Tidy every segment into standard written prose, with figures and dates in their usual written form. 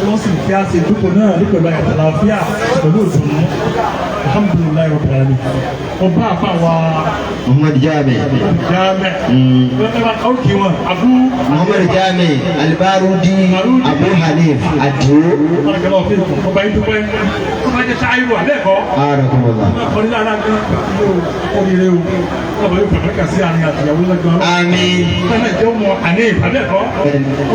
Wọ́n sì fi àṣẹ ìdúpọ̀ náà ní pẹ̀lú àyàtàlàáfíà pẹ̀lú ìdùnnú. Alhamdulillahi rabbil alamin. Ọba àfa wa Muhammad Jami. Jami. Ọkì wọn, Abu Muhammad Jami Albarudi Abu Hanif Adio. Barakallahu fikum. Ọba yìí dúpẹ́. Ọba jẹ́ ṣááyù àbẹ́ẹ̀kọ́. Barakallah. Ọkùnrin lára gan yóò oríire o. Ọba yóò fẹ̀fẹ̀ kà sí àárín àtìyàwó lọ́gbọ̀n. Àmín. Fẹ́lẹ̀ jẹ́ ọmọ Hanif àbẹ́ẹ̀kọ́.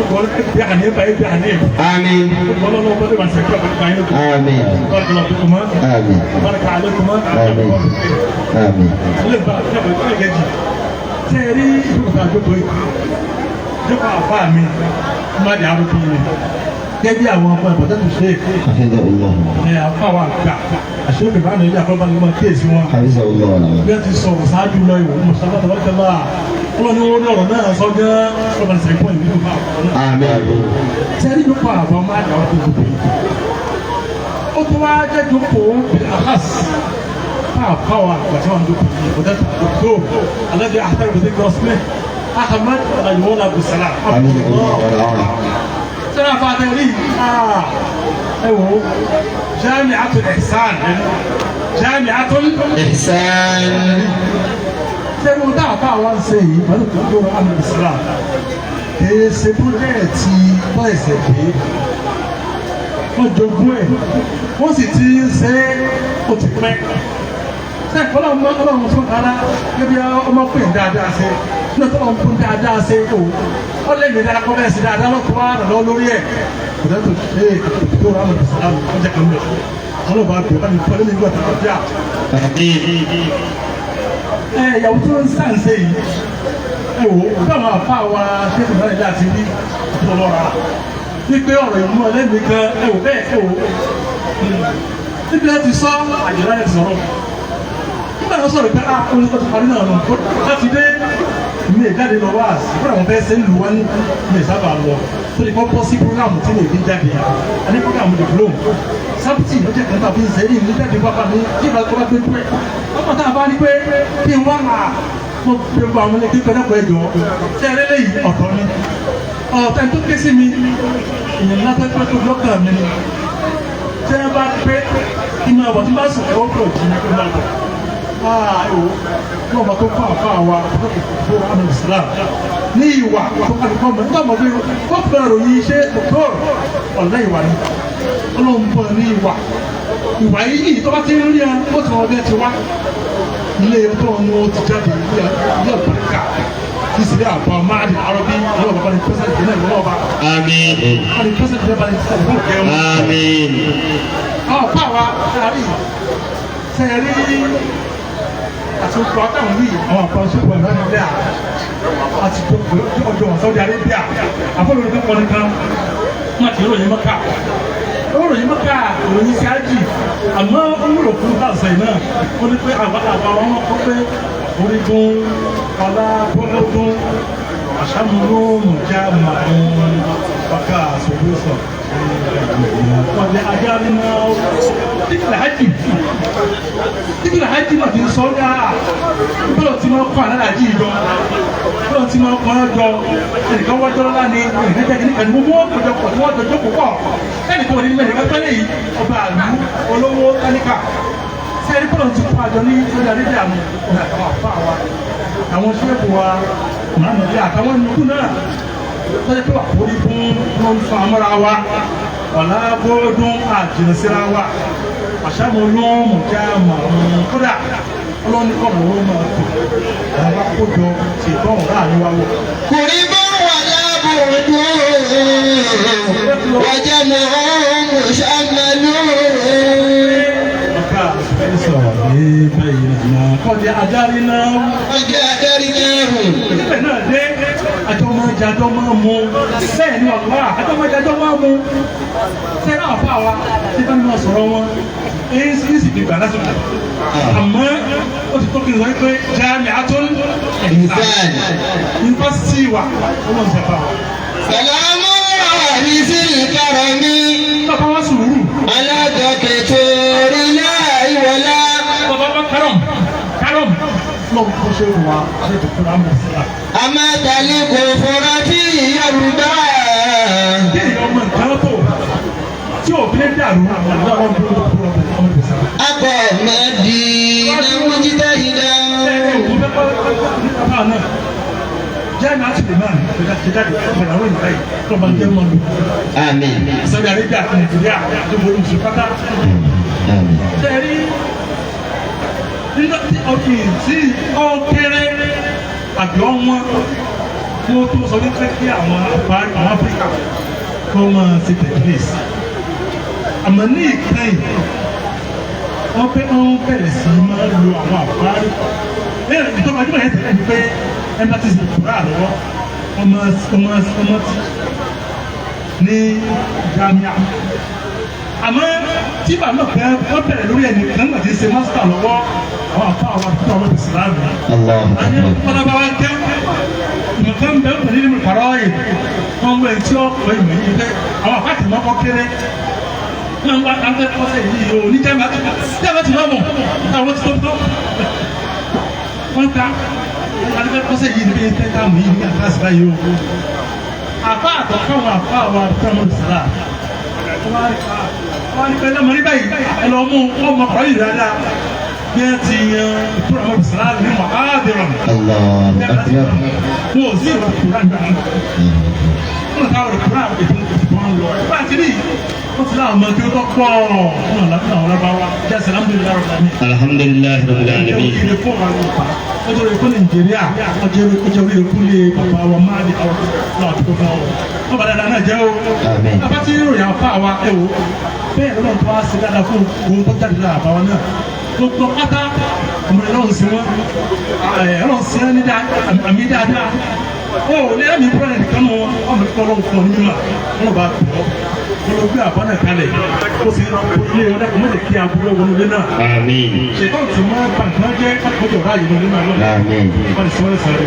Ọkọ̀ bí Hanif ayé bí Hanif. Àmín. Ọlọ́lọ́wọ́ bọ́dé bá ṣe kí ọba yín lókun. Àmín. Barakallahu fikum. Àmín. Baraka alaykum. Àmín. Àmín. Ilé ìgbà ìjọba ìpínlẹ̀ kejì. Ṣé ẹ rí ìdókòtò àjókòó yìí? Jókòó àfa mi, má di arúgbó mi. Gẹ́gẹ́ bí àwọn ọmọ ìbọ̀dé tó ṣe é. Hafizahullah. Ẹ àfa wa gbà. Àṣé òkè bá mi ilé àkọ́bá ni wọ́n kíyèsí wọn. Hafizahullah. Bí wọ́n ti sọ̀rọ̀ ṣáájú lọ ìwò mùsùlùmí àtàwọn ọlọ́ni wọn ní ọ̀rọ̀ náà sọ gán ọba ní sẹ́kọ̀ọ́ ìlú ìfà ọ̀rọ̀ náà. Àmín. Ṣé ẹ rí ìjókòó àbọ̀ má di àwọn tó gbogbo yìí? Ó tún wá jẹ́ jókòó àhás fáfáwa àgbàtí wọn jókòó yìí ọ̀dẹ́ tó alẹ́ àtàrí bìí gọ́sìmẹ̀ Ahmad Ọláyíwọlá Abdulsalam. Hafizahullah. Sẹ́nà fàtẹ́rì ẹ wò ó Jami'atul Ihsan, Jami'atul Ihsan. Sẹ́nu tá a fà wá ń ṣe yìí pẹ̀lú tó tó àmì Islam kìí ṣe pọ́jẹ́ẹ̀tì bọ́ ẹ̀sẹ̀ dé, wọ́n jogún ẹ̀, wọ́n sì ti ń ṣe é, ó ti pẹ́. Sẹ́yìn ọlọ́run ọlọ́run fún ara níbi ọmọ pè dáadáa ṣe ní ọtọ́ ọmọ fún dáadáa ṣe o ọlẹ́mi dáadáa kọ́ bẹ́ẹ̀ sí dáadáa lọ́kọ́ wa rẹ̀ lọ́wọ́ lórí ẹ̀ kò tó ṣe é tó rà mọ̀ Islam ọjà kan bẹ̀ ọlọ́run bá bẹ̀ bá mi fọ́ lẹ́nu ìgbà tó àbíà. Ẹ ìyàwó tó ń sàǹsẹ̀ yìí, ẹ wò ó báwọn àfa wa ṣé kò náà láti rí ìtọ́lọ́ra wípé ọ̀rọ̀ ìmú ọlẹ́mì kan, ẹ wò bẹ́ẹ̀, ẹ wò níbi láti sọ àjẹlá ẹ ti sọ̀rọ̀ nígbà tó sọ̀rọ̀ pé ah olùkọ́ ti parí náà nù láti dé mi ìjáde lọ wá sí fúnra wọn fẹ́ẹ́ ṣe ń lu wọn mi sábà lọ tó lè kọ́ bọ́ sí programu tí mi fi jáde àní programu diploma sábìtì ló jẹ́ kẹta fi ń sẹ́yìn ní jáde wá bá mi tí ìbá tó bá gbé pẹ́ ọmọ tá a bá ní pé kí n wá à mo pe gbogbo àwọn ẹgbẹ́ pẹ́ẹ́dẹ́pẹ́ ẹ̀jọ̀ tẹ́ ẹ lélẹ́yìí ọ̀tọ̀ ni ọ̀tẹ̀ tó ké sí mi ìyẹn ńlá tó pẹ́ tó lọ́kàn mi ni tẹ́ ẹ bá pé kí n máa bọ̀ tí n bá sùn ẹ̀wọ́ pọ̀ jù ní kí n máa bọ̀ aa ẹ̀wọ̀ ní ọba tó kọ́ àfa wa tó àmì Islam ní ìwà tó kọ́ àdúgbò mọ̀ nígbà mọ̀ pé ó fẹ́ ròyìn iṣẹ́ dọ́kítọ́rù ọ̀lẹ́ ìwà ni ọlọ́run bọ̀ ní ìwà ìwà yìí tó bá ti ń rí ẹ ó ti wọn bẹ́ẹ̀ ti wá ilé tó ń mú ti jáde ilé àbúrúkà tí sílẹ̀ àbọ̀ máàdì àrọ́bí ọlọ́ọ̀bá bá ní pẹ́sẹ̀ntì náà ìwọ́n ọba Àmín. bá ní pẹ́sẹ̀ntì náà bá ní sẹ́yìn kẹwọn. Àmín. Àwọn fáwa sáré sẹ́rí àti oṣù àtàwọn yìí àwọn àpàṣẹpọ̀ ìlànà ilé àti ọjọ́ wọn Saudi Arabia àfọlùkọ́ kọ́ni kan wọn àti ìròyìn mọ́kà ìròyìn mọ́kà ìròyìn sí ájì àmọ́ ó wúlò fún tàṣẹ náà ó ní pé àwọn àbá wọn kọ́ pé orígun ọlá bọ́lọ́dún àṣàmúlòmù já màún bàkà sọ̀rọ̀sọ̀ wọ́n ajáde náà títí hajj títí hajj náà ti sọ ní àá bọ́lọ̀ tí wọ́n kọ́ àlàájì jọ bọ́lọ̀ tí wọ́n kọ́ jọ ẹnìkan wájọ́ lọ́la ni ẹnìkan jẹ́ kìnnìkan ní gbogbo ọjọ́ pọ̀ tí wọ́n jọ jókòó pọ̀ ẹnìkan wọ́n ní mẹ́rin pẹ́lẹ́ yìí ọba àlú olówó tálíkà sẹ́ẹ̀rí bọ́lọ̀ ti kọ́ àjọ ní Saudi Arabia nù àtàwọn àfa wa àwọn sẹ́ẹ̀kù wa màmúdí àtàwọn nùkú náà tọ́jú pé wà kórí fún wọn fa amọ́ra wa ọ̀la bọ́ọ̀dún àjìnà síra wa àṣàmúlòmù já màrún kódà ọlọ́ni kọ́ mọ̀ wọ́n máa tò àwọn akójọ ṣètò ọ̀rọ̀ láàrin wa wọ̀. قرب ولا بعد وجمع مشمل. Ọ̀gá sọ̀rọ̀ ní bẹ́ẹ̀ náà kọ́ni adarí náà. قد أدرناه. Níbẹ̀ náà dé àjọ máa jẹ àjọ máa mu bẹ́ẹ̀ ni ọ̀gá àjọ máa jẹ àjọ máa mu sẹ́yìn náà fà wá tí bá mi máa sọ̀rọ̀ wọn èyí sì fi gbà lásìkò àmọ́ ó ti tó kí n sọ pé Jami'atul إنسان. Yunifásitì wa ó mọ̀ ní sẹ́fà wa. سلام الله في الكرم. Bàbá wa sùúrù. على دكتور لا ولا. Bàbá wa kárọ̀m kárọ̀m lọ́wọ́ kó ṣe wà ṣe tó kúrò àmọ̀ sí wa. أما تلك فرتي يربى. Kí èèyàn mọ nǹkan tó dàrú àwọn ọmọ ọmọ ìsàlẹ̀. أقام الدين مجتهدا. Jẹ́ náà ti lè máa ṣe jáde ọ̀pọ̀lọpọ̀ àwọn ìgbà yìí tó máa jẹ́ mọ́ lò. آمين. Saudi Arabia àti Nàìjíríà tó borí oṣù pátá. آمين. Ṣé ẹ rí nígbà tí ọkùnrin tí ó kéré àbí ọ̀wọ́n kí wọ́n tó sọ wípé kí àwọn àbárí àwọn Áfíríkà kí wọ́n máa ṣe tẹ̀lé. Àmọ́ ní ìkẹyìn wọ́n fẹ́ wọ́n bẹ̀rẹ̀ sí í máa lo àwọn àbárí. Bẹ́ẹ̀ ìjọba ìjọba yẹn tẹ̀lé ni pé ẹ̀mbàtì sì kúrò àlọ́wọ́ ọmọ ọmọ ọmọ tí ní jamia. Àmọ́ tí bàbá náà fẹ́ wọ́n bẹ̀rẹ̀ lórí ẹnì kan náà ti ṣe mástà lọ́wọ́ àwọn àfa àwọn àdúgbò àwọn ìsìlámù. الله Àní أكبر. kọ́lábáwá jẹ́ ìmọ̀kan bẹ́ẹ̀ pẹ̀lú ìlú kàrọ́ yìí wọ́n wọ etí ọ̀pọ̀ ìmọ̀ yìí pé àwọn àfa tì mọ́kọ́ kéré náà wọ́n á fẹ́ kọ́sẹ̀ yìí o ní jẹ́mbà jẹ́mbà ti lọ́mọ̀ àwọn ti tó tó wọ́n ta wọ́n fẹ́ kọ́sẹ̀ yìí ní bí táàmù yìí ní àkàsí báyìí o àfa àtọ̀kọ́ àwọn àfa àwọn àdúgbò àwọn ìsìlá wọ́n ní pẹ́lú ọmọ ní báyìí ẹ lọ mú ọmọ ọ̀rọ̀ yìí dáadáa bí wọ́n ti yan ìkúrò àwọn ìsìlá ní mọ̀hádìrọ̀ الله أكبر. wọn ò sí ìwà kúrò àgbà wọn táwọn rẹ̀ kúrò àwọn ètò ìdìbò ń lọ bá a ti rí wọ́n ti láwọn ọmọ kí ó tọ́ pọ̀ fún ọ̀la fún àwọn ọlọ́ba wa jẹ́ alhamdulillahi rabbil alamin. الحمد لله رب Ọjọ́ العالمين. oríire fún ọ̀rọ̀ Yorùbá, ọjọ́ oríire fún Nàìjíríà, ọjọ́ oríire fún ilé bàbá wa máa ní àwọn ọ̀rọ̀ àdúgbò fún ọ. Wọ́n bá dáadáa náà jẹ́ o. Àmín. Bàbá tí ń ròyìn àfa wa ẹ wò bẹ́ẹ̀ lọ́nà tó wá sí dáadáa fún ohun tó jáde lára àbáwọn náà. Gbogbo pátá ọmọdé lọ́run sí wọn, ọlọ́run sí wọn ní àmì dáadáa. Ó ní ẹ̀mí pẹ́rẹ́ nìkan nù wọn, ọmọ ìkọ́ ọlọ́run fún ọ ní mímọ́, wọn bá tọ̀ ọ́. Wọ́n lọ gbé àbá náà kalẹ̀, ó sì ń ilé ọ̀dà kò mọ̀jẹ̀ kí aburú wọnú ilé náà. آمين. Ṣètò tí wọ́n bá nǹkan jẹ́ káàkiri ọ̀rá yìí lórí náà lọ́nà. آمين. Wọ́n ti sọ́wọ́n sáré.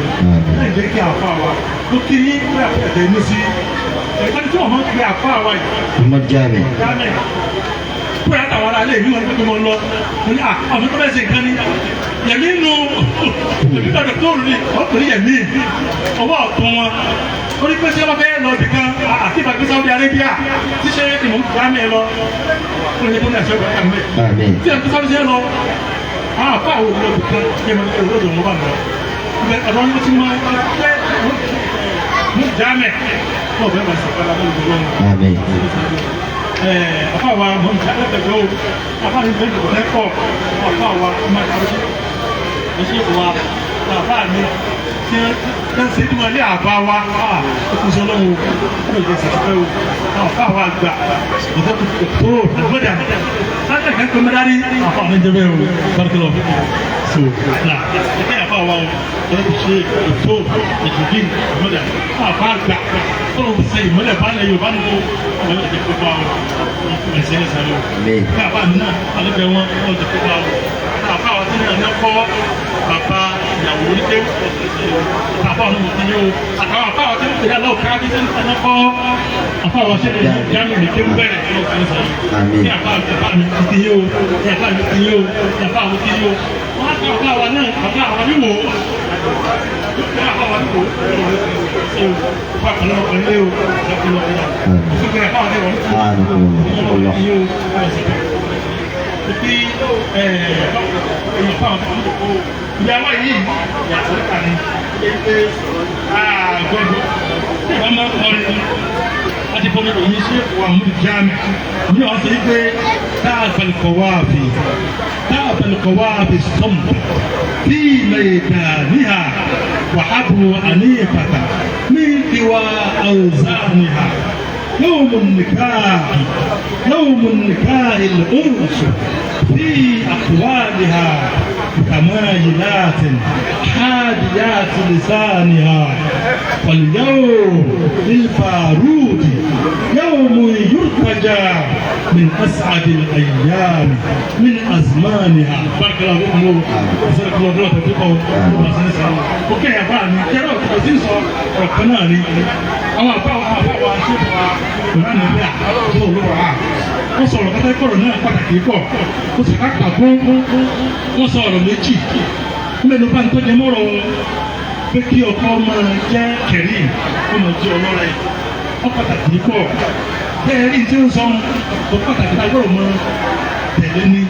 Láì jẹ́ kí àfa wa. Ó kí yín pé àpẹẹrẹ ní sí. Ẹ̀ka tí wọ́n máa ń pe àfa wa yìí. محمد جامع. Dámẹ̀. Pé àtàwọn ará ilé mi wọn ní pé mo lọ. Mo ní àwọn tó bẹ́ẹ̀ ṣe nǹkan ni. Yẹ̀mí nu èmi gbàgbọ́ tó rí ọkùnrin yẹ̀mí. Ọwọ́ ọ̀tún wọn. Ó ní pé ṣé wọ́n fẹ́ lọ ibì kan àti ìbàgbé Saudi Arabia tí ṣe ìmọ̀ dámẹ̀ lọ. Ó ní kó ní àṣẹ ọgbà kan mẹ́ آمين. tí a ti sáré sẹ́yìn lọ àwọn àfa àwọn olùdó kan kí ẹ máa ń olùdó wọn bá lọ ibẹ̀ ọ̀dọ́ wọn ti máa ń pẹ́ mú jámẹ̀ wọn bẹ́ẹ̀ máa sọ̀rọ̀ lábẹ́ olùdó wọn. آمين. Àfa wa mọ̀ ní alágbèjọ́ o àfa mi bẹ́ẹ̀ dùn lẹ́kọ̀ọ́ àfa wa máa ń ṣe ẹṣẹ́ wa àfa mi tí wọ́n ṣe tí wọ́n lé àbá wa ó kù sí ọlọ́run o ó lè jẹ́ sàtúpẹ́ o àfa wa gbà ọ̀dọ́ tó àgbọ̀dà sáńtà kan pé mẹ́dárí àfa mi jẹ́ bẹ́ẹ̀ o bárakẹ́lọ́ so na ẹ̀ka àfa wa o ọ̀dọ́ tó ṣe ètò ìdìbí àgbọ̀dà àfa gbà tó ń ṣe ìmọ̀lẹ̀ bá lẹ̀ Yorùbá nínú ọ̀dọ́ ìjẹ́ pé bá o ẹ̀sẹ̀ ẹ̀sẹ̀ o Àmín. káàbà náà alẹ́bẹ̀ wọn ọ̀dọ́ pé bá o àfa wa tí náà kọ́ bàbá ìyàwó oníkéwù àfa wa ní mo ti yé o àtàwọn àfa wa tí ń pè é lọ́wọ́ káàbí tí ń kọ́ àfa wa ṣe é jáàmù ní kéwù bẹ̀rẹ̀ Àmín. ní àfa àfa mi ti yé o ní àfa mi ti yé o ní àfa mi ti yé o wọn á sọ àfa wa náà àfa wa ní wò ó ní àfa wa ní wò ó àfa kan náà kan lé o àfa wa ní wò ó ìyàwó yìí yàtọ̀ nípa ni pé àgbọ̀dọ̀ wọ́n máa ń kọrin láti fọwọ́ òyìn ṣé wà mú jáàmù ní wọ́n sọ pé táàbẹ̀lùkọ̀wáàfì sọ̀mù tí mẹ̀ẹ̀dàníhà wàhábù àníyàfàtà ní tiwa àwùzáníhà. يوم النكاح يوم النكاح الأنس في أقوالها متمايلات حاديات لسانها واليوم للبارود يوم يرتجى من أسعد الأيام من أزمانها. بارك الله فيكم وجزاكم الله خيرا توفيقه. Okay, àbá mi kẹ́rọ̀ ọ̀sìn sọ ọ̀kan náà ni àwọn àbá wa àbá wa ṣé wa ìlànà bí àtúntò olówó wa wọ́n sọ̀rọ̀ kátàkọ̀rọ̀ náà pàtàkì pọ̀ ó sì ká kà fún wọ́n sọ ọ̀rọ̀ méjì mẹ́nu bá ń tọ́jú mọ́rọ̀ wọn pé kí ọkọ máa jẹ́ kẹ̀rí kó máa jẹ́ ọlọ́rẹ̀ wọ́n pàtàkì pọ̀ Bẹ́ẹ̀ rí tí ó ń sọ tó pàtàkì tá a gbọ́dọ̀ mọ tẹ̀lé ni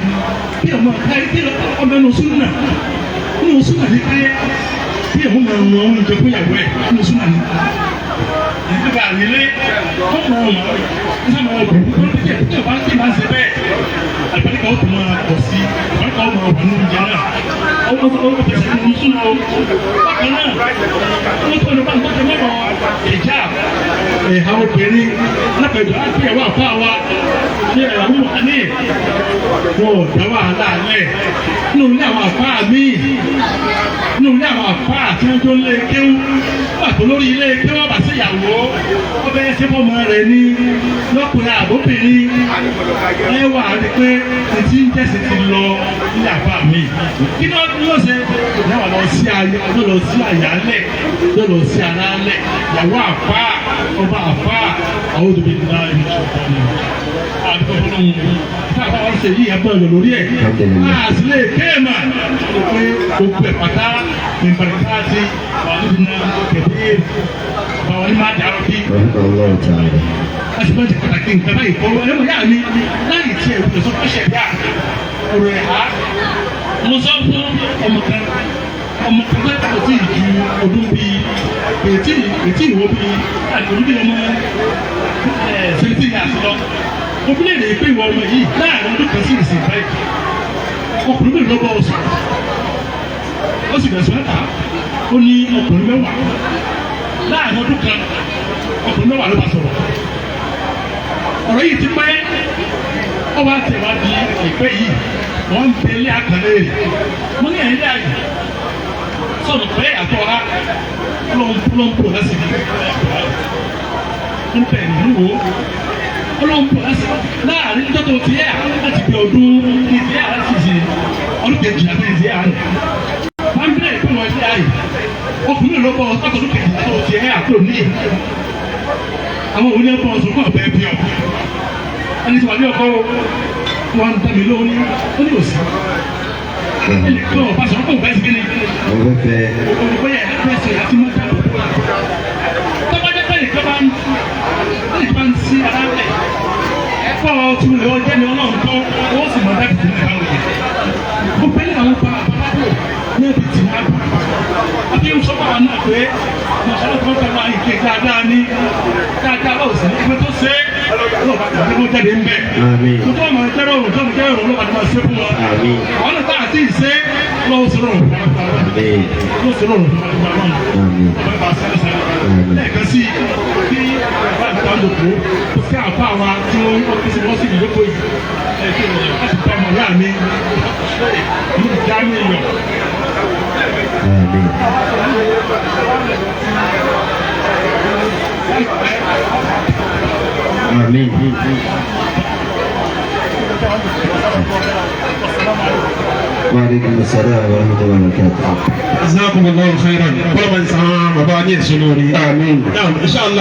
bí ọmọ kárí bí ọmọ ẹnu súnà nínú súnà ní pé bí ọmọ máa ń wọn oúnjẹ fún ìyàwó ẹ̀ nínú súnà ní. Ìdílé ànílé ó mọ ọmọ nígbà máa wọ bẹ̀rù tó ń tẹ̀ tí ọba tí máa ń ṣe bẹ́ẹ̀, àlùbáríkà ó tún máa pọ̀ sí, àlùbáríkà ó máa wà nínú oúnjẹ náà. Ó fẹsẹ̀ nínú súnà o. Bákan náà, wọ́n tó ní bá ń tọ́jú mọ́rọ̀ ìjà ẹ̀ha obìnrin lápẹ̀jọ́ láti ẹ̀wọ́ àfa wa ní ẹ̀rọ ní wọn ò dá wàhálà lẹ̀ nínú ilé àwọn àfa míì, nínú ilé àwọn àfa tí wọ́n tó ń lé kéwú pàtó lórí ilé kéwú ọba sí ìyàwó wọ́n bẹ́ẹ̀ ṣe fọmọ rẹ̀ ní lọ́kùnrin àbóbìnrin. Ẹ wà á rí pé etí ń jẹ́sẹ̀ ti lọ ilé àfa mi. Kí ni wọ́n ṣe? Yàwó lọ sí ayé, yóò lọ sí àyálẹ̀, yóò lọ sí alálẹ̀ ìyàwó àfa ọba àfa àwọn òbí ńlá ìṣọ̀kan àdúgbò fọlọ́hún táwọn àwọn ṣe yìí ẹ̀bọ̀n lọ lórí ẹ̀. Àṣìlẹ̀ kéèmà pé gbogbo ẹ̀ pátá ìbàrìkáàtì wà nínú kẹ̀kẹ́ báwọn ní máa dàrú bí. Rahimahullah ta'ala. Láti bá ti pàtàkì nǹkan báyìí fọwọ́ ẹ̀rọ yá mi láì tí ẹ̀ wùdọ̀ sọ́kọ́ ṣẹ̀dá ọ̀rọ̀ ẹ̀ ha. Mo sọ fún ọmọ kan, ọmọ kan tó kò tí ì ju ọdún bíi ètí ìwọ bíi àti ọdún bíi ọmọ 17 years lọ. Mo fi lè rè pé ìwọ ọmọ yìí, láàrin ọdún kan sí ìsìn báyìí, ọkùnrin mélòó ló bọ́ ọ sọ̀rọ̀? Ó sì bẹ̀rẹ̀ sí mẹ́ta. Ó ní ọkùnrin 10. Láàrin ọdún kan, ọkùnrin 10 ló bá sọ̀rọ̀. Ọ̀rọ̀ yìí ti pẹ́. Ó wá tẹ̀ wá di ìpẹ́ yìí, wọ́n ń bẹ ilé àkànlẹ̀ rẹ̀. Mo ní ẹ̀yìn láàyè sọ̀rọ̀ pé àtọ̀ ha ọlọ́run lásìkò ń bẹ̀ nínú wo ọlọ́run pọ̀ lásìkò láàrin tọ́tọ̀ tí ẹ̀ láti bí ọdún ní tí ẹ̀ láti ṣe ọdún kejì àti ìdí ẹ̀ àná. Wọ́n bẹ̀rẹ̀ pé wọ́n ṣe àyè ọkùnrin lọ́pọ̀ ọdún kejì tó ti ẹ̀ àkúrò ní àwọn òun ní ọkọ̀ ọ̀sùn kọ̀ bẹ́ẹ̀ bí ọ ẹni tí wà ní ọkọ̀ wọn ń tẹ̀mí lóhun ní ó ní òsì ẹnì kan ọ̀pá sọ̀rọ̀ kò bẹ́ẹ̀ sí kí ni. Mo fẹ́ fẹ́. Olùkọ́ yẹn fẹ́ sọ yà á ti mú jáde tọ́ba jẹ́ pé nìkan bá ń nìkan bá ń sí ara rẹ̀ ẹ̀kọ́ tí mo lè ọ jẹ́ ni ọlọ́run tó ó sì mọ̀ dábì tí mo bá wọ̀ yẹn. Mo pẹ́ ní àwọn pa àbábọ̀ ní ẹbí tì náà àbí ń sọ́kọ̀ wa náà pé mọ̀sálọ́ tó ń tẹ̀wá ìké dáadáa ní dáadáa báwo sì ní ẹgbẹ́ tó ṣe é lọ́ba tó ń jáde ń bẹ̀. Àmín. Tó tó ọmọ ẹgbẹ́ rọrùn tó ń jẹ́ rọrùn lọ́ba tó máa ṣe fún wọn. Àmín. Àwọn náà tá àti ìṣe lọ́wọ́ sí rọrùn fún wọn. Àmín. Lọ́wọ́ sí rọrùn fún wọn. Àmín. Ọba sẹ́lẹ̀sẹ́lẹ̀ lẹ́ẹ̀kan sí kí bàbá àti àwọn òkú kò sí àfa wa tí wọ́n fi sí wọ́n sì ìjókòó yìí ẹ̀ kí wọ́n láti bá ọmọ ìyá mi ní ìjà mi yọ. Àmín. Àmín. Wa alaikum assalam wa rahmatullahi wa barakatuh. Jazakumullahu khairan. Kọ́lọ́mọ ìsàn bàbá ní ẹ̀sùn lórí. Àmín. Naam, inshallah.